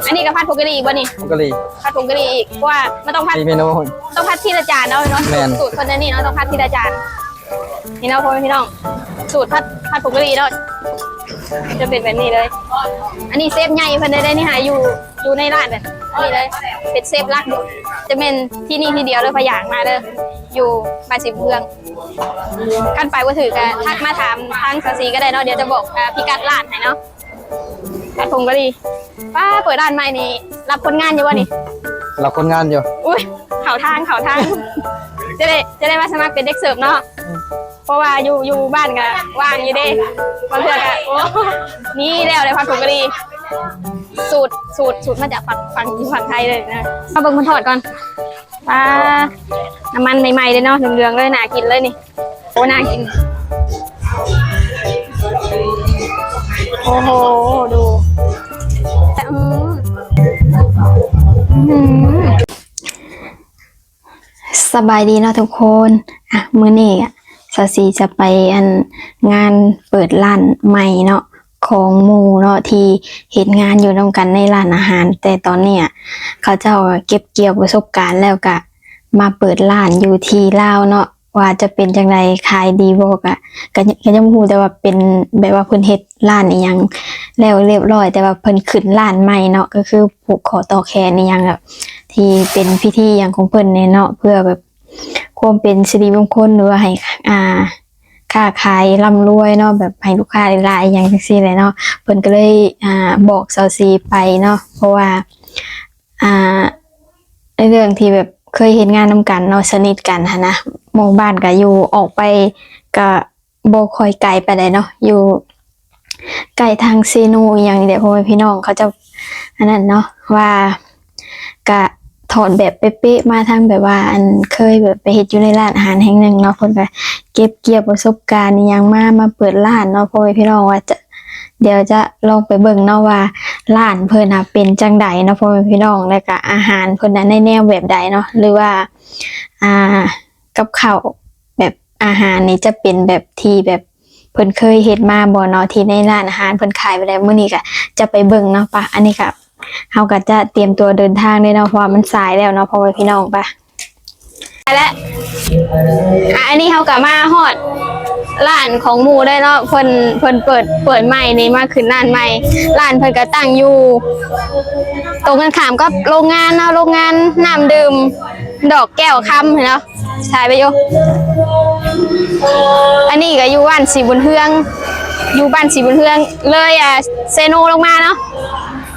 ອັນນີ້ກໍຜັດຜົງກະຫຼີ່ອີກບໍ່ນີ້? ຜົງກະຫຼີ່ ຜັດຜົງກະຫຼີ່ອີກ ເພາະວ່າມັນຕ້ອງຜັດ ມີເມນູ ຕ້ອງຜັດທີລະຈານເນາະ ເນາະ ແມ່ນ ສູດ ສູດເພິ່ນອັນນີ້ເນາະ ຕ້ອງຜັດທີລະຈານ. ນີ້ເນາະ ພໍ່ແມ່ພີ່ນ້ອງ ສູດຜັດ ຜັດຜົງກະຫຼີ່ເນາະ ຈະເປັນແບບນີ້ເລີຍ. ອັນນີ້ເຊຟໃຫຍ່ເພິ່ນໄດ້ ໄດ້ນີ້ຫາຢູ່ ຢູ່ໃນຮ້ານແບບນີ້ເລີຍ ເປັນເຊຟຫຼັກ ຈະແມ່ນທີ່ນີ້ທີ່ດຽວເລີຍ ພະຢາກມາເດີ ຢູ່ບ້ານສີບຸນເຮືອງ. ຄັນໄປບໍ່ຖືກກໍທັກມາຖາມທາງສາວສີກໍໄດ້ເນາະ ດຽວຈະບອກ ເອີ ພິກັດຮ້ານໃຫ້ເນາະ. ຜັດຜົງກະຫຼີ່ ປ້າ ເປີດຮ້ານໃໝ່ນີ້ ຮັບຄົນງານຢູ່ບໍ່ນີ້? ຮັບຄົນງານຢູ່. ອຸ້ຍ ເຂົ້າທາງ ເຂົ້າທາງ ຈະໄດ້ ຈະໄດ້ມາສະໝັກເປັນເດັກເສີບເນາະ ອືມ ເພາະວ່າຢູ່ ຢູ່ບ້ານກໍວ່າງຢູ່ເດ້ ບາງເທື່ອກໍ ໂອ້ ນີ້ແລ້ວເດ້ ຜັດຜົງກະຫຼີ່ ສູດ ສູດ ສູດມາຈາກຝັ່ງ ຝັ່ງ ຝັ່ງໄທເລີຍນະ. ມາເບິ່ງເພິ່ນທອດກ່ອນ. ປ້າ ນ້ຳມັນໃໝ່ໆເດ້ເນາະ ເຫຼືອງໆເລີຍ ໜ້າກິນເລີຍນີ້. ໂອ້ ໜ້າກິນ ໂອ້ໂຫ ດູ ອືມ ອືມ. ສະບາຍດີເນາະທຸກຄົນ ອ່ະ ມື້ນີ້ສາວສີຈະໄປ ອັນ ງານເປີດຮ້ານໃໝ່ເນາະ ຂອງໝູ່ເນາະ ທີ່ເຮັດງານຢູ່ນຳກັນໃນຮ້ານອາຫານ ແຕ່ຕອນນີ້ເຂົາເຈົ້າເກັບກ່ຽວປະສົບການແລ້ວ ກະມາເປີດຮ້ານຢູ່ທີ່ລາວເນາະ ວ່າຈະເປັນຈັ່ງໃດ ຂາຍດີບໍ່ ກະ ກະ ກະຍັງບໍ່ຮູ້ ແຕ່ວ່າເປັນແບບວ່າເພິ່ນເຮັດຮ້ານອີ່ຫຍັງແລ້ວຮຽບຮ້ອຍ ແຕ່ວ່າເພິ່ນຂຶ້ນຮ້ານໃໝ່ເນາະ ກໍຄືຜູກຄໍຕໍ່ແຂນອີ່ຫຍັງ ແບບທີ່ເປັນພິທີຫຍັງຂອງເພິ່ນນີ້ເນາະ ເພື່ອແບບຄວາມເປັນສິລິມົງຄົນ ຫຼືວ່າໃຫ້ ອ່າ ຄ້າຂາຍລ່ຳລວຍເນາະ ແບບໃຫ້ລູກຄ້າຫຼາຍໆ ອີ່ຫຍັງຈັ່ງຊີ້ແຫຼະເນາະ. ເພິ່ນກໍເລີຍ ອ່າ ບອກສາວສີໄປເນາະ ເພາະວ່າ ອ່າ ໃນເລື່ອງທີ່ແບບເຄີຍເຮັດງານນຳກັນເນາະ ສະໜິດກັນຫັ້ນນະ ໝູ່ບ້ານກໍຢູ່ ອອກໄປກໍບໍ່ຄ່ອຍໄກປານໃດເນາະ ຢູ່ໃກ້ທາງເຊໂນອີ່ຫຍັງນີ້ແຫຼະ ພໍ່ແມ່ພີ່ນ້ອງ ເຂົາເຈົ້າອັນນັ້ນເນາະ ວ່າກະຖອດແບບເປະໆ ມາທາງແບບວ່າ ອັນ ເຄີຍແບບໄປເຮັດຢູ່ໃນຮ້ານອາຫານແຫ່ງໜຶ່ງເນາະ ເພິ່ນກະເກັບກ່ຽວປະສົບການອີ່ຫຍັງມາ ມາເປີດຮ້ານເນາະ ພໍ່ແມ່ພີ່ນ້ອງ ວ່າຈະ ດຽວຈະລອງໄປເບິ່ງເນາະວ່າຮ້ານເພິ່ນນະເປັນຈັ່ງໃດເນາະ ພໍ່ແມ່ພີ່ນ້ອງ ແລ້ວກະອາຫານເພິ່ນນະໃນແນວແບບໃດເນາະ ຫຼືວ່າ ອ່າ ກັບເຂົ້າແບບອາຫານນີ້ຈະເປັນແບບທີ່ແບບເພິ່ນເຄີຍເຮັດມາບໍ່ເນາະ ທີ່ໃນຮ້ານອາຫານເພິ່ນຂາຍໄປແລ້ວ. ມື້ນີ້ກະຈະໄປເບິ່ງເນາະ ປະ ອັນນີ້ກະ ເຮົາກໍຈະຕຽມຕົວເດີນທາງເດ້ເນາະ ເພາະວ່າມັນສາຍແລ້ວເນາະ ພໍ່ແມ່ພີ່ນ້ອງ ປະ ໄປແລ້ວ. ອ່າ ອັນນີ້ເຮົາກໍມາຮອດຮ້ານຂອງໝູ່ເດ້ເນາະ ເພິ່ນ ເພິ່ນເປີດ ເປີດໃໝ່ນີ້ ມາຂຶ້ນຮ້ານໃໝ່. ຮ້ານເພິ່ນກໍຕັ້ງຢູ່ຕົງກັນຂ້າມກັບໂລງງານເນາະ ໂລງງານນ້ຳດື່ມດອກແກ້ວຄຳເນາະ. ຖ່າຍໄປຢູ່ ອັນນີ້ກໍຢູ່ບ້ານສີບຸນເຮືອງ ຢູ່ບ້ານສີບຸນເຮືອງ ເລີຍ ອ່າ ເຊໂນລົງມາເນາະ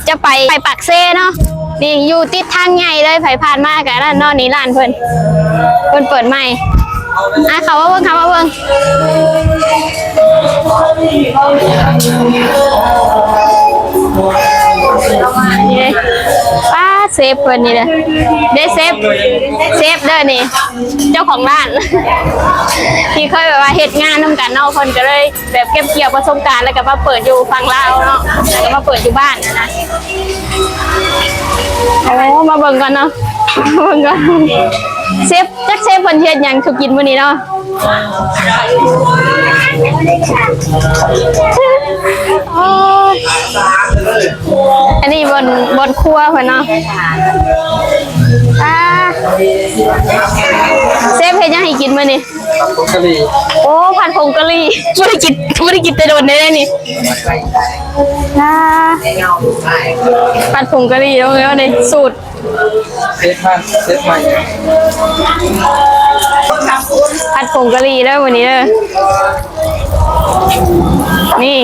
ຈະໄປ ໄປປາກເຊເນາະ. ນີ້ຢູ່ຕິດທາງໃຫຍ່ເລີຍ ໃຜຜ່ານມາກໍນັ້ນເນາະ. ນີ້ຮ້ານເພິ່ນ ເພິ່ນເປີດໃໝ່ ອ່ະ ເຂົ້າມາເບິ່ງ ເຂົ້າມາເບິ່ງ. ນີ້ເດ້ ປ້າ ເຊຟເພິ່ນນີ້ເດ້ ເດ້ເຊຟ ເຊฟເດີນີ້ ເຈົ້າຂອງຮ້ານ ທີ່ເຄີຍແບບວ່າເຮັດງານນຳກັນເນາະ ເພິ່ນກໍເລີຍແບບເກັບກ່ຽວປະສົບການ ແລ້ວກໍມາເປີດຢູ່ຝັ່ງລາວເນາະ ແລ້ວກໍມາເປີດຢູ່ບ້ານນະ. ໂອ້ ມາເບິ່ງກ່ອນເນາະ ມາເບິ່ງກ່ອນ ເຊຟ ຈັກເຊຟເພິ່ນເຮັດຫຍັງສູ່ກິນມື້ນີ້ເນາະ. ໂອ້ຍ ອັນນີ້ບ່ອນ ບ່ອນຄົວເພິ່ນເນາະ. ອ່າ ເຊຟເຮັດຫຍັງໃຫ້ກິນມື້ນີ້? ຜົງກະຫຼີ່. ໂອ້ ຜັດຜົງກະຫຼີ່ ບໍ່ໄດ້ກິນ ບໍ່ໄດ້ກິນແຕ່ດົນແລ້ວນີ້. ອ່າ ຜັດຜົງກະຫຼີ່ເນາະ ເນາະ ນີ້ສູດ ເຊຟໃໝ່ ເຊຟໃໝ່ ຜັດຜົງກະຫຼີ່ເດີມື້ນີ້ເດີ. ນີ້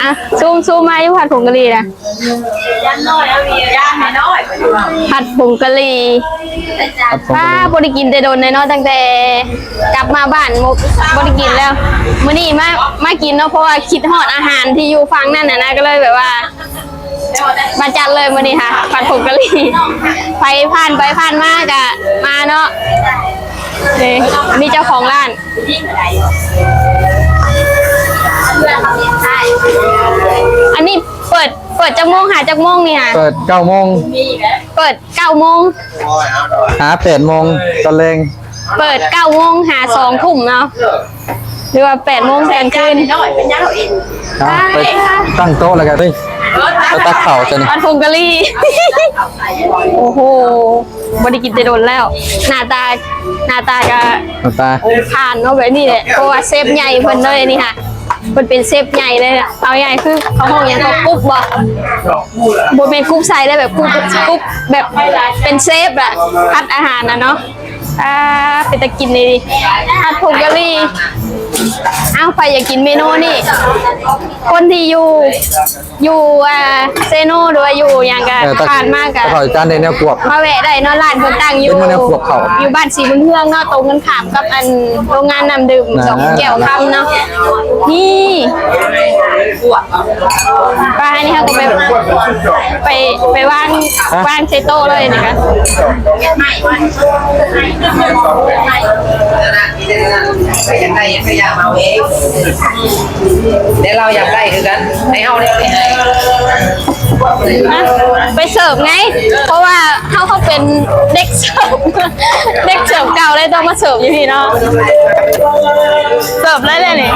ອ່ະ ຊູມ ຊູມມາຢູ່ ຜັດຜົງກະຫຼີ່ນະ ຜັດຜົງກະຫຼີ່. ຜັດຜົງກະຫຼີ່ ປ້າ ບໍ່ໄດ້ກິນແຕ່ດົນແລ້ວເນາະ ຕັ້ງແຕ່ກັບມາບ້ານ ບໍ່ ບໍ່ໄດ້ກິນແລ້ວ. ມື້ນີ້ມາ ມາກິນເນາະ ເພາະວ່າຄິດຮອດອາຫານທີ່ຢູ່ຝັ່ງນັ້ນນະ ກໍເລີຍແບບວ່າ ມາຈັດເລີຍມື້ນີ້ຫາ ຜັດຜົງກະຫຼີ່. ໃຜຜ່ານໄປຜ່ານມາກະມາເນາະ. ນີ້ ອັນນີ້ເຈົ້າຂອງຮ້ານ. ອັນນີ້ເປີດ ເປີດຈັກໂມງຫາຈັກໂມງນີ້ຫາ? ເປີດເກົ້າໂມງ. ເປີດເກົ້າໂມງ ຫາແປດໂມງຕອນແລງ. ເປີດເກົ້າໂມງຫາສອງທຸ່ມເນາະ ຫຼືວ່າແປດໂມງກາງຄືນ. ເອົາໄປຕັ້ງໂຕະແລ້ວກໍ ເຮີ້ຍ ແລ້ວຕັກເຂົ້າຊັ້ນ ຜັດຜົງກະຫຼີ່. ໂອ້ໂຫ ບໍ່ໄດ້ກິນແຕ່ດົນແລ້ວ. ໜ້າຕາ ໜ້າຕາກະ ໜ້າຕາ ໂອ້ ຜ່ານເນາະ ແບບນີ້ແຫຼະ ເພາະວ່າເຊຟໃຫຍ່ເພິ່ນເລີຍນີ້ຫະ. ເພິ່ນເປັນເຊຟໃຫຍ່ເລີຍ. ເອົາງ່າຍຄືເຂົາຮ້ອງຫຍັງກໍກຸກບໍ່? ບໍ່ແມ່ນກຸກໃສ່ໄດ້ ແບບກຸກ ກຸກແບບເປັນເຊຟອະ ຜັດອາຫານນະເນາະ. ອ່າ ເປັນຕາກິນດີ ຜັດຜົງກະຫຼີ່. ອ້າວ ໃຜຢາກກິນເມນູນີ້? ຄົນທີ່ຢູ່ ຢູ່ ອ່າ ເຊໂນ ຫຼືວ່າຢູ່ຫຍັງກະ ເອີ ຕັກ ຜ່ານມາກະ ຕັກເຂົ້າຈານໃດແນວກວບ ມາແວະໄດ້ເນາະ. ຮ້ານເພິ່ນຕັ້ງຢູ່ ເປັນແນວກວບເຂົ້າ ຢູ່ບ້ານສີບຸນເຮືອງເນາະ ຕົງກັນຂ້າມກັບອັນໂຮງງານນ້ຳດື່ມ ນະ ສອງແກ້ວຄຳເນາະ. ນີ້ ປາ ອັນນີ້ເຮົາກໍໄປ ໄປ ໄປວາງ ຮະ ວາງໃສ່ໂຕະເລີຍນີ້ກະ. ຢາກໄດ້ຫຍັງກະຢາກເອົາເອງ ແຕ່ລາວຢາກໄດ້ຄືກັນ ໃຫ້ເຮົາໄດ້ ຮະ ໄປເສີບໄງ ເພາະວ່າເຮົາ ເຮົາເປັນເດັກເສີບ ເດັກເສີບເກົ່າເລີຍ ຕ້ອງມາເສີບຢູ່ພີ້ເນາະ. ເສີບເລີຍແຫຼະນີ້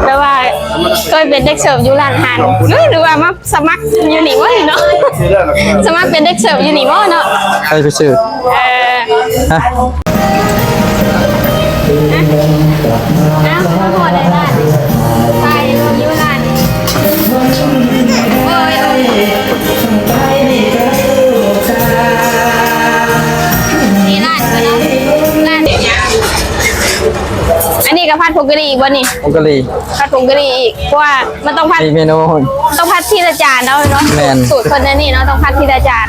ແບບວ່າເຄີຍເປັນເດັກເສີບຢູ່ຮ້ານອາຫານ ຫຼື ຫຼືວ່າມາ ສະໝັກຢູ່ນີ້ບໍ່ເນາະ ສະໝັກເປັນເດັກເສີບຢູ່ນີ້ບໍ່ເນາະ. ໃຜໄປຊື້? ເອີ ຮະ ອ້າວ ມາພໍ້ໃນຮ້ານ ໄປຢູ່ຮ້ານ ໂອ້ຍ ນີ້ຮ້ານ ຮ້ານ ອັນນີ້ກະຜັດຜົງກະຫຼີ່ອີກບໍ່ນີ້? ຜົງກະຫຼີ່ ຜັດຜົງກະຫຼີ່ອີກ ເພາະວ່າມັນຕ້ອງຜັດ ມີເມນູ ຕ້ອງຜັດທີລະຈານເນາະ ເນາະ. ແມ່ນ ສູດເພິ່ນອັນນີ້ເນາະ ຕ້ອງຜັດທີລະຈານ.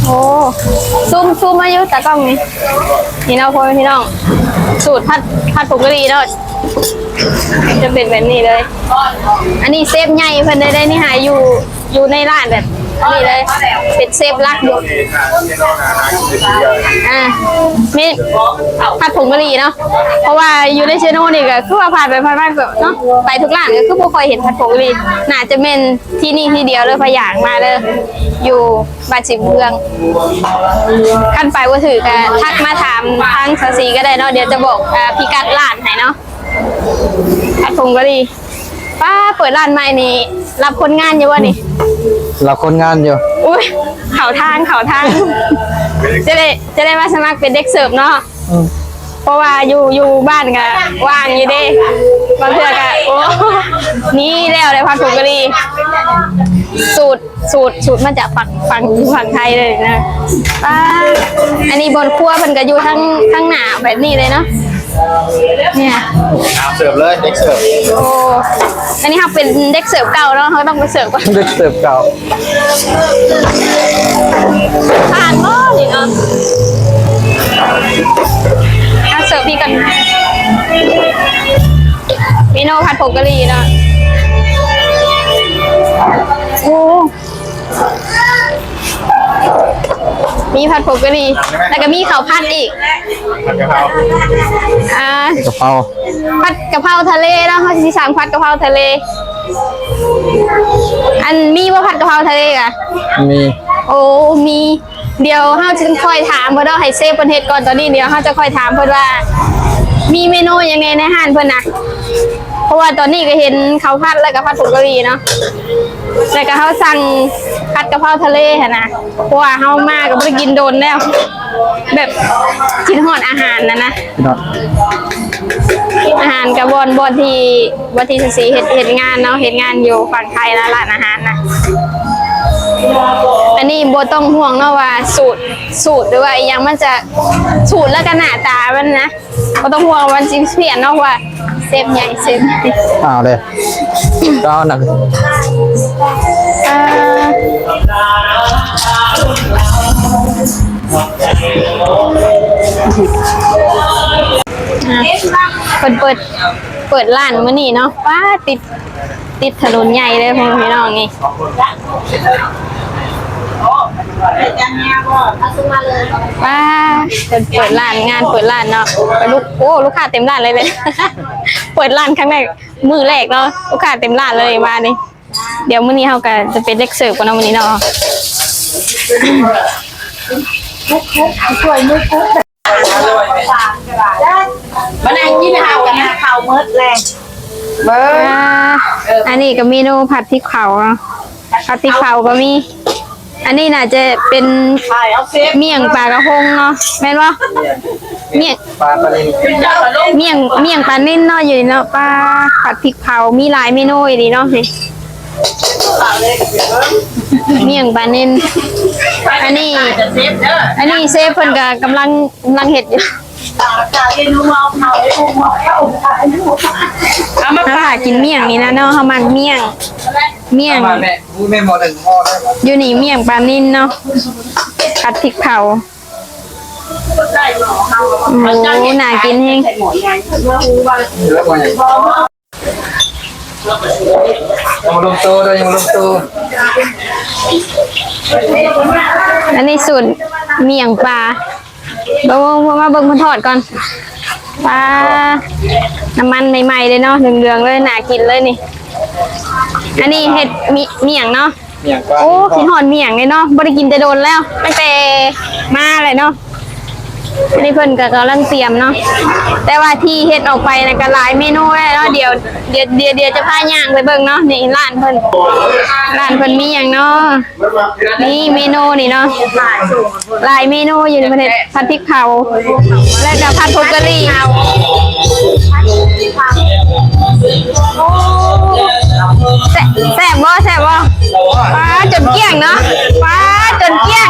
ໂອ້ ຊູມ ຊູມມາຢູ່ຕາກ້ອງນີ້ ນີ້ເນາະ ພໍ່ແມ່ພີ່ນ້ອງ ສູດຜັດ ຜັດຜົງກະຫຼີ່ເນາະ ຈະເປັນແບບນີ້ເລີຍ. ອັນນີ້ເຊຟໃຫຍ່ເພິ່ນເລີຍເດ້ນີ້ຫາ ຢູ່ ຢູ່ໃນຮ້ານແບບນີ້ເລີຍ ເປັນເຊຟຫຼັກຢູ່. ອ່າ ມີຜັດຜົງກະຫຼີ່ເນາະ ເພາະວ່າຢູ່ໃນເຊໂນນີ້ກະຄືວ່າຜ່ານໄປຜ່ານມາກະເນາະ ໄປທຸກຮ້ານກະຄືບໍ່ຄ່ອຍເຫັນຜັດຜົງກະຫຼີ່. ໜ້າຈະແມ່ນທີ່ນີ້ທີ່ດຽວເລີຍ ພະຢາກມາເລີຍ ຢູ່ບ້ານສີບຸນເຮືອງ. ຄັນໄປບໍ່ຖືກກະທັກມາຖາມທາງສາວສີກະໄດ້ເນາະ ດຽວຈະບອກ ເອີ ພິກັດຮ້ານໃຫ້ເນາະ. ຜັດຜົງກະຫຼີ່ ປ້າ ເປີດຮ້ານໃໝ່ນີ້ ຮັບຄົນງານຢູ່ບໍ່ນີ້? ຮັບຄົນງານຢູ່. ອຸ້ຍ ເຂົ້າທາງ ເຂົ້າທາງ ຈະໄດ້ ຈະໄດ້ມາສະໝັກເປັນເດັກເສີບເນາະ. ອືມ ເພາະວ່າຢູ່ ຢູ່ບ້ານກະວ່າງຢູ່ເດ້ ບາງເທື່ອກະ ໂອ້ ນີ້ແລ້ວໄດ້ຜັດຜົງກະຫຼີ່ ສູດ ສູດ ສູດມາຈາກຝັ່ງ ຝັ່ງ ຝັ່ງໄທເລີຍນະ. ປ້າ ອັນນີ້ບ່ອນຄົວເພິ່ນກະຢູ່ທາງ ທາງໜ້າແບບນີ້ເລີຍເນາະ ເນຍ. ເສີບເລີຍ ເດັກເສີບ. ໂອ້ ອັນນີ້ເຮົາເປັນເດັກເສີບເກົ່າເນາະ ເຮົາຕ້ອງໄປເສີບກ່ອນ ເດັກເສີບເກົ່າ. ຜ່ານບໍ່ນີ້ເນາະ ເອົາເສີບພີ້ກ່ອນ ເມນູຜັດຜົງກະຫຼີ່ເນາະ. ໂອ້ ມີຜັດຜົງກະຫຼີ່ ແລ້ວກະມີເຂົ້າຜັດອີກ ຜັດກະເພົາ ອ່າ ກະເພົາ ຜັດກະເພົາທະເລເນາະ ເຮົາຊິສັ່ງຜັດກະເພົາທະເລ. ອັນ ມີບໍ່ຜັດກະເພົາທະເລກະ? ມີ. ໂອ້ ມີ. ດຽວເຮົາຈະຄ່ອຍຖາມເພິ່ນເນາະ ໃຫ້ເຊຟເພິ່ນເຮັດກ່ອນ. ຕອນນີ້ດຽວເຮົາຈະຄ່ອຍຖາມເພິ່ນວ່າ ມີເມນູຫຍັງແດ່ໃນຮ້ານເພິ່ນນະ ເພາະວ່າຕອນນີ້ກະເຫັນເຂົ້າຜັດ ແລ້ວກະຜັດຜົງກະຫຼີ່ເນາະ ແລ້ວກະເຮົາສັ່ງຜັດກະເພົາທະເລຫັ້ນນະ ເພາະວ່າເຮົາມາກະບໍ່ໄດ້ກິນດົນແລ້ວ ແບບຄິດຮອດອາຫານຫັ້ນນະ. ອາຫານກະບ່ອນ ບ່ອນທີ່ ບ່ອນທີ່ສາວສີເຮັດ ເຮັດງານເນາະ ເຮັດງານຢູ່ຝັ່ງໄທນະ ຮ້ານອາຫານນະ. ອັນນີ້ບໍ່ຕ້ອງຫ່ວງເນາະວ່າສູດ ສູດ ຫຼືວ່າອີ່ຫຍັງ ມັນຈະ ສູດ ແລ້ວກະໜ້າຕາມັນນະ ບໍ່ຕ້ອງຫ່ວງວ່າມັນຊິພຽນເນາະ ເພາະວ່າເຊຟໃຫຍ່ ເຊຟໃຫຍ່. ອ້າວເດ້ ເອົາໜັກ ອ່າ ເພິ່ນເປີດ ເປີດຮ້ານມື້ນີ້ເນາະ. ປ້າ ຕິດ ຕິດຖະໜົນໃຫຍ່ເລີຍ ພໍ່ແມ່ພີ່ນ້ອງນີ້. ປ້າ ເພິ່ນເປີດຮ້ານ ງານເປີດຮ້ານເນາະ. ລູກ ໂອ້ ລູກຄ້າເຕັມຮ້ານເລີຍເດ້. ເປີດຮ້ານຄັ້ງແລກ ມື້ແລກເນາະ ລູກຄ້າເຕັມຮ້ານເລີຍມານີ້. ດຽວມື້ນີ້ເຮົາກະຈະເປັນເດັກເສີບກ່ອນເນາະ ມື້ນີ້ເນາະ. ມານັ່ງກິນເຮົາກັນນະ ເຂົ້າໝົດແລ້ວ ເບິ່ງ ອ່າ ອັນນີ້ກໍເມນູຜັດພລິກເຜົາເນາະ ຜັດພລິກເຜົາກໍມີ ອັນນີ້ໜ້າຈະເປັນໝ້ຽງປາກະພົງເນາະ ແມ່ນບໍ່? ໝ້ຽງ ປາ ປານິນ ໝ້ຽງ ໝ້ຽງປານິນເນາະ ຢູ່ນີ້ເນາະ ປາຜັດພລິກເຜົາ ມີຫຼາຍເມນູອີ່ຫຼີເນາະນີ້ ໝ້ຽງປານິນ ອັນນີ້ ອັນນີ້ເຊຟເພິ່ນກໍກຳລັງ ກຳລັງເຮັດຢູ່ ເຮົາຖ້າກິນໝ້ຽງນີ້ນະເນາະ ເຮົາມັກໝ້ຽງ ໝ້ຽງ ເອົາມາແມ່ ແມ່ໝໍ້ໜຶ່ງໝໍ້ເດີ ຢູ່ນີ້ໝ້ຽງປານິນເນາະ ຜັດພລິກເຜົາ ໂອ້ ໜ້າກິນແຮງ ຍັງບໍ່ລົງໂຕເດີ ຍັງບໍ່ລົງໂຕ ອັນນີ້ສູດໝ້ຽງປາ ເບິ່ງ ເບິ່ງ ມາເບິ່ງເພິ່ນທອດກ່ອນ ປາ ນ້ຳມັນໃໝ່ໆເລີຍເນາະ ເຫຼືອງໆເລີຍ ໜ້າກິນເລີຍນີ້ ອັນນີ້ເຮັດໝ້ຽງເນາະ ໝ້ຽງປາ ໂອ້ ກິນຮອດໝ້ຽງເລີຍເນາະ ບໍ່ໄດ້ກິນແຕ່ດົນແລ້ວ ຕັ້ງແຕ່ມາແຫຼະເນາະ ອັນນີ້ເພິ່ນກໍກຳລັງຕຽມເນາະ ແຕ່ວ່າທີ່ເຮັດອອກໄປນະກໍຫຼາຍເມນູແລ້ວເນາະ ດຽວ ດຽວ ດຽວ ດຽວຈະພາຍ່າງໄປເບິ່ງເນາະ ນີ້ຮ້ານເພິ່ນ ຮ້ານເພິ່ນມີຫຍັງເນາະ ນີ້ເມນູນີ້ເນາະ ຫຼາຍເມນູຢູ່ນີ້ ເພິ່ນເຮັດຜັດພລິກເຜົາ ແລ້ວກໍຜັດຜົງກະຫຼີ່ ແຊ- ແຊບບໍ່? ແຊບບໍ່? ປາ ຈົນກ້ຽງເນາະ ປາ ຈົນກ້ຽງ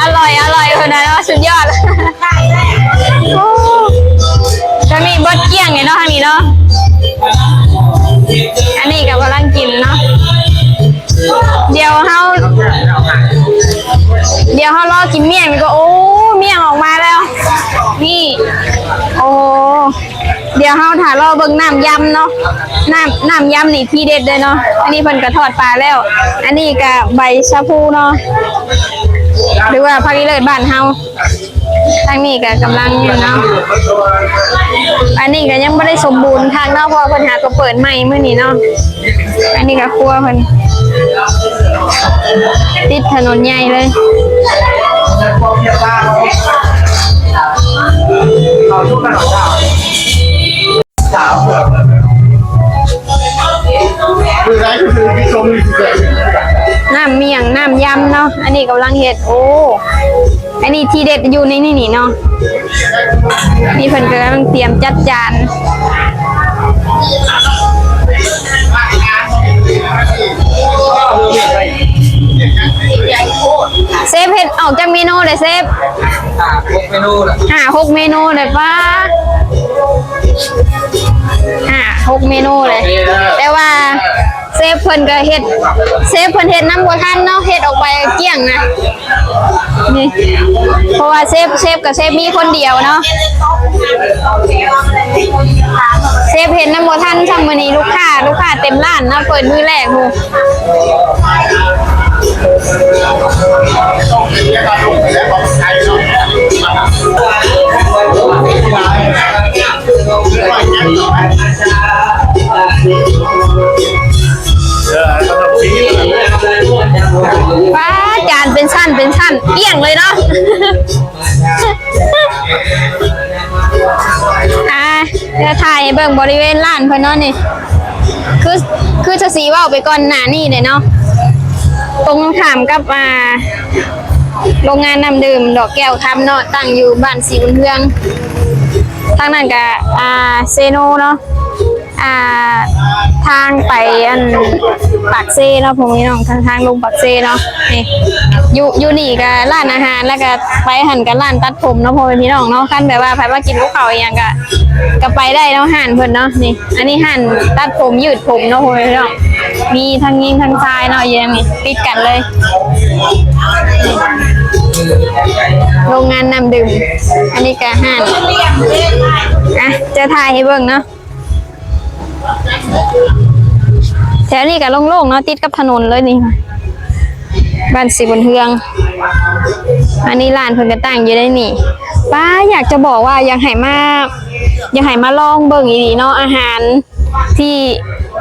ອະລ່ອຍ ອະລ່ອຍ ເພິ່ນວ່າເນາະ ສຸດຍອດ ໂອ້ ທາງນີ້ເບິດກ້ຽງເລີຍເນາະ ທາງນີ້ເນາະ ອັນນີ້ກໍກຳລັງກິນເນາະ ດຽວເຮົາ ດຽວເຮົາລໍກິນໝ້ຽງນີ້ກໍ ໂອ້ ໝ້ຽງອອກມາແລ້ວ ນີ້ ໂອ້ ດຽວເຮົາຖ້າລໍເບິ່ງນ້ຳຢຳເນາະ ນ້ຳ ນ້ຳຢຳນີ້ທີເດັດເລີຍເນາະ ອັນນີ້ເພິ່ນກໍທອດປາແລ້ວ ອັນນີ້ກໍໃບຊະພູເນາະ ຫຼືວ່າຜັກອີເລີດບ້ານເຮົາ ທາງນີ້ກໍກຳລັງຢູ່ເນາະ ອັນນີ້ກໍຍັງບໍ່ໄດ້ສົມບູນຄັກເນາະ ເພາະວ່າເພິ່ນຫາກໍເປີດໃໝ່ມື້ນີ້ເນາະ ອັນນີ້ກໍຄົວເພິ່ນ ຕິດຖະໜົນໃຫຍ່ເລີຍ ນ້ຳໝ້ຽງ ນ້ຳຢຳເນາະ ອັນນີ້ກຳລັງເຮັດ ໂອ້ ອັນນີ້ທີເດັດຢູ່ໃນນີ້ນີ້ເນາະ ນີ້ເພິ່ນກຳລັງຕຽມຈັດຈານ ເຊຟເຮັດອອກຈັກເມນູເລີຍເຊຟ? ຫ້າຫົກເມນູລະ ຫ້າຫົກເມນູເລີຍ ປ້າ ຫ້າຫົກເມນູເລີຍ ໂອເຄເດີ ແຕ່ວ່າ ເຊຟເພິ່ນກໍເຮັດ ເຊຟເພິ່ນເຮັດນຳບໍ່ທັນເນາະ ເຮັດອອກໄປກ້ຽງນະ ນີ້ ເພາະວ່າເຊຟ ເຊຟກໍເຊຟມີຄົນດຽວເນາະ ເຊຟເຮັດນຳບໍ່ທັນຊ້ຳ ມື້ນີ້ລູກຄ້າ ລູກຄ້າເຕັມຮ້ານເນາະ ເປີດມື້ແລກພຸ້ນ ປ້າ ຈານເປັນຊັ້ນເປັນຊັ້ນ ກ້ຽງເລີຍເນາະ ອ່າ ດຽວຖ່າຍໃຫ້ເບິ່ງບໍລິເວນຮ້ານເພິ່ນເນາະນີ້ ຄື ຄືຈະຊິເວົ້າໄປກ່ອນໜ້ານີ້ແຫຼະເນາະ ຕົງຂ້າມກັບ ອ່າ ໂຮງງານນ້ຳດື່ມດອກແກ້ວຄຳເນາະ ຕັ້ງຢູ່ບ້ານສີບຸນເຮືອງ ທາງນັ້ນກະ ອ່າ ເຊໂນເນາະ ອ່າ ທາງໄປອັນປາກເຊເນາະ ພວກພີ່ນ້ອງ ທາງ ທາງລົງປາກເຊເນາະ ນີ້ ຢູ່ ຢູ່ນີ້ກະຮ້ານອາຫານ ແລ້ວກະໄປຫັ້ນກະຮ້ານຕັດຜົມເນາະ ພໍ່ແມ່ພີ່ນ້ອງເນາະ ຄັນແບບວ່າໃຜມາກິນກັບເຂົ້າອີ່ຫຍັງກະ ກະໄປໄດ້ເນາະ ຮ້ານເພິ່ນເນາະ ນີ້ ອັນນີ້ຮ້ານຕັດຜົມ ຍືດຜົມເນາະ ພໍ່ແມ່ພີ່ນ້ອງ ມີທັງຍິງທັງຊາຍເນາະ ຢູ່ໃນນີ້ ຕິດກັນເລີຍ ໂຮງງານນ້ຳດື່ມ ອັນນີ້ກະຮ້ານ ອ່ະ ຈະຖ່າຍໃຫ້ເບິ່ງເນາະ ແຖວນີ້ກະໂລ່ງໆເນາະ ຕິດກັບຖະໜົນເລີຍນີ້ ບ້ານສີບຸນເຮືອງ ອັນນີ້ຮ້ານເພິ່ນກະຕັ້ງຢູ່ໃນນີ້ ປ້າ ຢາກຈະບອກວ່າຢາກໃຫ້ມາ ຢາກໃຫ້ມາລອງເບິ່ງອີ່ຫຼີເນາະ ອາຫານ ທີ່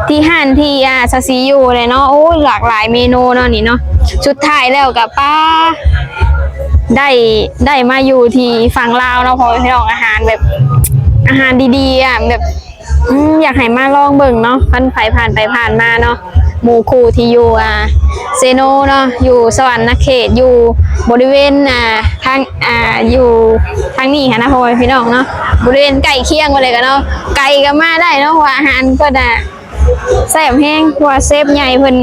ທີ່ຮ້ານທີ່ ອ່າ ສາສີຢູ່ແຫຼະເນາະ ໂອ້ຍ ຫຼາກຫຼາຍເມນູເນາະນີ້ເນາະ ສຸດທ້າຍແລ້ວກະ ປ້າ ໄດ້ ໄດ້ມາຢູ່ທີ່ຝັ່ງລາວເນາະ ພໍ່ແມ່ພີ່ນ້ອງ ອາຫານແບບ ອາຫານດີໆ ອະ ແບບ ອືມ ຢາກໃຫ້ມາລອງເບິ່ງເນາະ ຄັນໃຜຜ່ານໄປຜ່ານມາເນາະ ໝູ່ຄູ່ທີ່ຢູ່ ອ່າ ເຊໂນເນາະ ຢູ່ສະຫວັນນະເຂດ ຢູ່ບໍລິເວນ ອ່າ ທາງ ອ່າ ຢູ່ທາງນີ້ຫັ້ນນະ ພໍ່ແມ່ພີ່ນ້ອງເນາະ ບໍລິເວນໃກ້ຄຽງໄປເລີຍກໍເນາະ ໄກກໍມາໄດ້ເນາະ ເພາະວ່າອາຫານເພິ່ນນະ ແຊບແຮງ ເພາະວ່າເຊຟໃຫຍ່ເພິ່ນ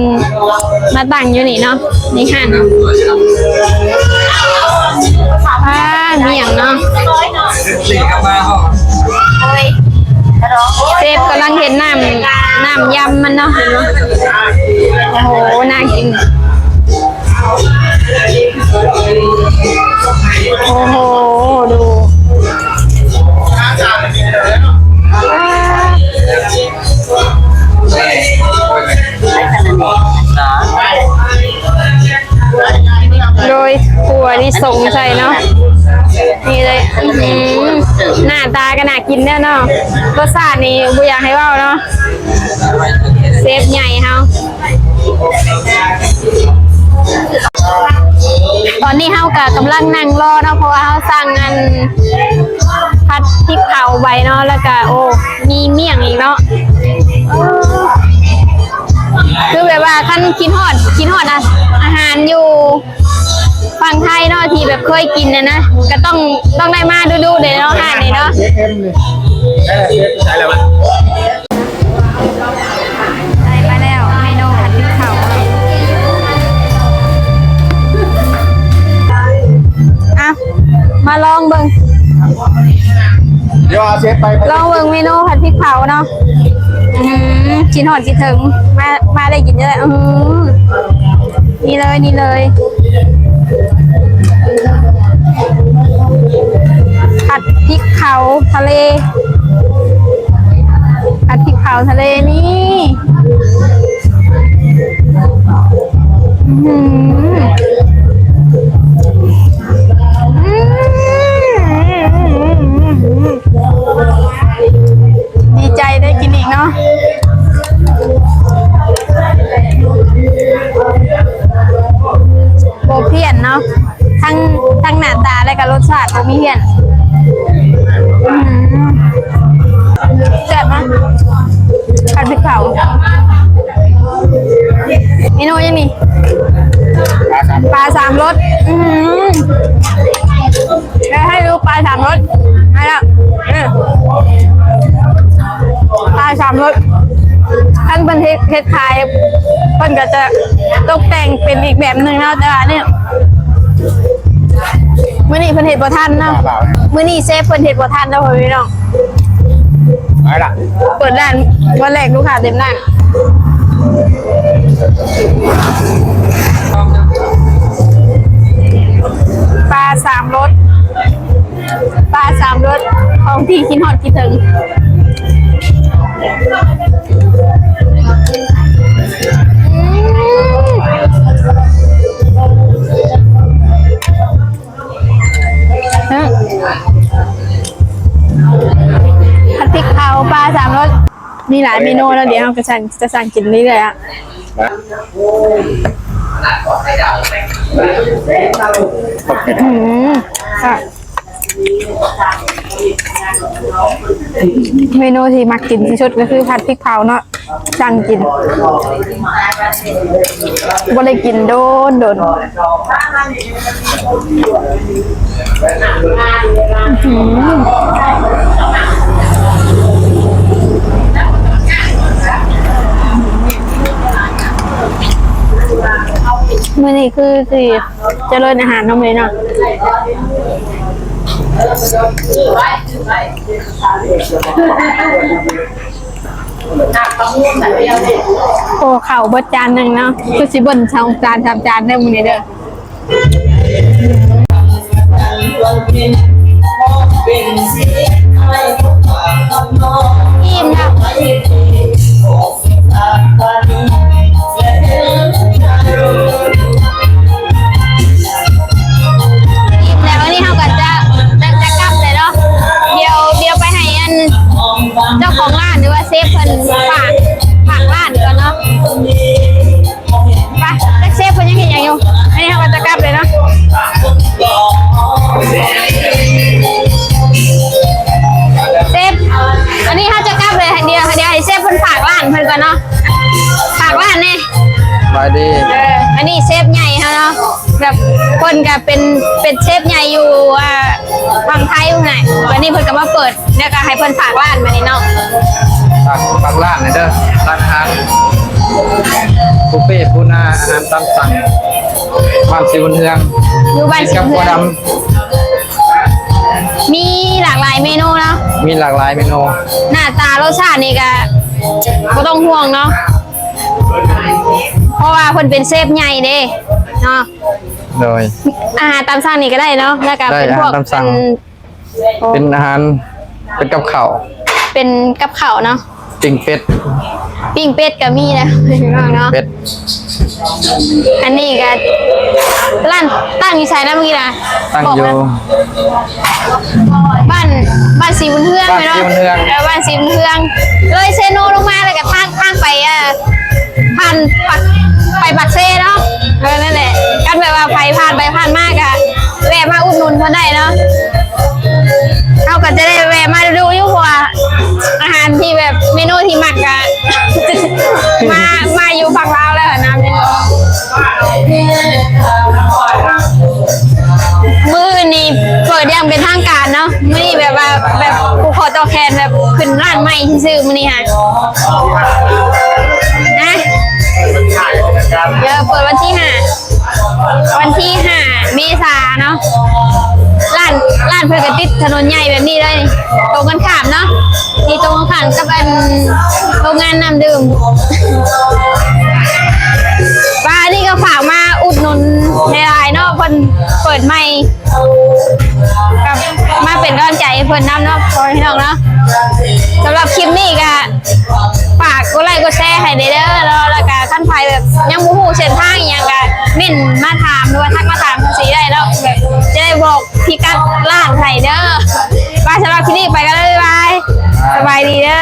ມາຕັ້ງຢູ່ນີ້ເນາະ ໃນຮ້ານ ອ່າ ມີຫຍັງເນາະ ເຊຟກຳລັງເຮັດນ້ຳ ນ້ຳຢຳມັນເນາະ ເຫັນບໍ່ ໂອ້ໂຫ ໜ້າກິນ ໂອ້ໂຫ ດູ ໂດຍ ຖົ່ວລິສົງໃສ່ເນາະ ນີ້ເລີຍ ອືມ ໜ້າຕາກໍໜ້າກິນແລ້ວເນາະ ລົດຊາດນີ້ບໍ່ຢາກໃຫ້ເວົ້າເນາະ ເຊຟໃຫຍ່ເຮົາ ຕອນນີ້ເຮົາກໍກຳລັງນັ່ງລໍເນາະ ເພາະວ່າເຮົາສັ່ງອັນ ຜັດພິກເຜົາໄວ້ເນາະ ແລ້ວກະ ໂອ້ ມີໝ້ຽງອີກເນາະ ຄືແບບວ່າຄັນຄິດຮອດ ຄິດຮອດອາ ອາຫານຢູ່ຝັ່ງໄທເນາະ ທີ່ແບບເຄີຍກິນຫັ້ນນະ ກະຕ້ອງ ຕ້ອງໄດ້ມາດຸໆເດເນາະ ຮ້ານນີ້ເນາະ ເຊຟເອັມນີ້ ເອີ ເຊຟໃສ່ແລ້ວ ໄດ້ມາແລ້ວເມນູຜັດພິກເຜົາ ອ່ະ ມາລອງເບິ່ງ ດຽວເຊຟໄປ ລອງເບິ່ງເມນູຜັດພິກເຜົາເນາະ ອືມ ຄິດຮອດຄິດເຖິງ ມາ ມາໄດ້ກິນເດີ ອືມ ນີ້ເລີຍ ນີ້ເລີຍ ຜັດພິກເຜົາທະເລ ຜັດພິກເຜົາທະເລນີ້ ອືມ ອືມ ດີໃຈໄດ້ກິນອີກເນາະ ບໍ່ພຽນເນາະ ທັງ ທັງໜ້າຕາ ແລະກະລົດຊາດບໍ່ມີພຽນ ອືມ ແຊບເນາະ ຜັດພິກເຜົາ ເມນູຫຍັງນີ້ ປາສາມ ປາສາມລົດ ອືມ ແລ້ວໃຫ້ດູປາສາມລົດ ໃຫ້ແລ້ວ ເອີ ປາສາມລົດ ຄັນເພິ່ນເຮັດ ເຮັດຂາຍ ເພິ່ນກໍຈະຕົກແຕ່ງເປັນອີກແບບໜຶ່ງເນາະ ແຕ່ວ່ານີ້ ມື້ນີ້ເພິ່ນເຮັດບໍ່ທັນເນາະ ມື້ນີ້ເຊຟເພິ່ນເຮັດບໍ່ທັນເນາະ ພໍ່ແມ່ພີ່ນ້ອງ ໄປລະ ເປີດຮ້ານວັນແລກລູກຄ້າເຕັມຮ້ານ ປາສາມລົດ ປາສາມລົດ ຂອງທີ່ຄິດຮອດຄິດເຖິງ ອືມ ອືມ ຜັດພິກເຜົາປາສາມລົດ ມີຫຼາຍເມນູເນາະ ດຽວເຮົາກໍສັ່ງ ຈະສັ່ງກິນເລື້ອຍໆ ອະ ອືມ ເມນູທີ່ມັກກິນທີ່ສຸດກໍຄືຜັດພິກເຜົາເນາະ ສັ່ງກິນ ບໍ່ໄດ້ກິນໂດນໆ ອືມ ມື້ນີ້ຄືຊິຈະເລີນອາຫານເນາະ ມື້ນີ້ເນາະ. ໂອ້ ເຂົ້າເບິດຈານໜຶ່ງເນາະ ຄືຊິເບິ່ນສອງຈານສາມຈານເດີມື້ນີ້ເດີ. ອີ່ມແລ້ວ ອີ່ມແລ້ວ ອັນນີ້ເຮົາກໍຈະ ຈະ ຈະກັບແລ້ວເນາະ. ດຽວ ດຽວໄປໃຫ້ອັນເຈົ້າຂອງຮ້ານ ຫຼືວ່າເຊຟເພິ່ນຝາກ ຝາກຮ້ານກ່ອນເນາະ. ໄປ ຈັກເຊຟເພິ່ນຍັງເຮັດຫຍັງຢູ່. ອັນນີ້ເຮົາກໍຈະກັບເລີຍເນາະ. ເພິ່ນກ່ອນເນາະ ຝາກຮ້ານແດ່. ສະບາຍດີ. ເອີ ອັນນີ້ເຊຟໃຫຍ່ເຮົາເນາະ ແບບເພິ່ນກະເປັນ ເປັນເຊຟໃຫຍ່ຢູ່ ອ່າ ຝັ່ງໄທພຸ້ນນະ ບາດນີ້ເພິ່ນກະມາເປີດ ແລ້ວກະໃຫ້ເພິ່ນຝາກຮ້ານບາດນີ້ເນາະ. ຝາກ ຝາກຮ້ານແດ່ເດີ ຮ້ານອາຫານບຸບເຟ ປູນາ ອາຫານຕາມສັ່ງ ບ້ານສີບຸນເຮືອງ ຢູ່ບ້ານສີບຸນເຮືອງ ຕິດກັບຂົວດຳ. ມີຫຼາກຫຼາຍເມນູເນາະ ມີຫຼາກຫຼາຍເມນູ. ໜ້າຕາລົດຊາດນີ້ກະບໍ່ຕ້ອງຫ່ວງເນາະ ເພາະວ່າເພິ່ນເປັນເຊຟໃຫຍ່ເດ້ເນາະ. ໂດຍ ອາຫານຕາມສັ່ງນີ້ກະໄດ້ເນາະ ແລ້ວກະເປັນພວກ ອາຫານຕາມສັ່ງ ເປັນອາຫານ ເປັນກັບເຂົ້າ ເປັນກັບເຂົ້າເນາະ. ປີ້ງເປັດ ປີ້ງເປັດກະມີແລ້ວພີ່ນ້ອງເນາະ ເປັດ. ອັນນີ້ກະຮ້ານຕັ້ງຢູ່ໃສນະເມື່ອກີ້ນະ? ຕັ້ງຢູ່ ບອກນະ ບ້ານ ບ້ານສີບຸນເຮືອງ ບ້ານສີບຸນເຮືອງ ເອີ ບ້ານສີບຸນເຮືອງ ເລີຍເຊໂນລົງມາແລ້ວກະທາງ ທາງໄປ ເອີ ຜ່ານປາກ ໄປປາກເຊເນາະ. ເອີ ນັ້ນແຫຼະ ຄັນແບບວ່າໃຜຜ່ານໄປຜ່ານມາກະແວະມາອຸດໜູນເພິ່ນໄດ້ເນາະ. ເຮົາກະຈະໄດ້ແວະມາດຸໆຢູ່ ເພາະວ່າອາຫານທີ່ແບບເມນູທີ່ມັກກະ ມາ ມາຢູ່ຝັ່ງລາວແລ້ວຫັ້ນນະ. ມື້ນີ້ເປີດຢ່າງເປັນທາງການເນາະ ມື້ນີ້ແບບວ່າ ແບບຜູກຄໍຕໍ່ແຂນ ແບບຂຶ້ນຮ້ານໃໝ່ຊື່ໆ ມື້ນີ້ຫະ ນະ. ເອີ ເປີດວັນທີຫ້າ ວັນທີຫ້າເມສາເນາະ. ຮ້ານ ຮ້ານເພິ່ນກະຕິດຖະໜົນໃຫຍ່ແບບນີ້ເລີຍ ຕົງກັນຂ້າມເນາະ ນີ້ຕົງກັນຂ້າມກັບອັນໂຮງງານນ້ຳດື່ມ. ວ່າອັນນີ້ກະຝາກມາອຸດໜູນຫຼາຍໆເນາະ ເພິ່ນເປີດໃໝ່ ກະມາເປັນກຳລັງໃຈໃຫ້ເພິ່ນນຳເນາະ ພໍ່ແມ່ພີ່ນ້ອງເນາະ. ສຳລັບຄລິບນີ້ກະ ຝາກກົດໄລ້ກົດແຊໃຫ້ແດ່ເດີເນາະ ແລ້ວກະຄັນໃຜແບບຍັງບໍ່ຮູ້ເສັ້ນທາງອີ່ຫຍັງກະເມັ້ນມາຖາມ ຫຼືວ່າທັກມາຖາມຈັ່ງຊີ້ໄດ້ເນາະ ແບບຈະໄດ້ບອກພິກັດຮ້ານໃຫ້ເດີ. ໄປ ສຳລັບຄລິບນີ້ໄປກັນເລີຍ ບາຍບາຍ ສະບາຍດີເດີ.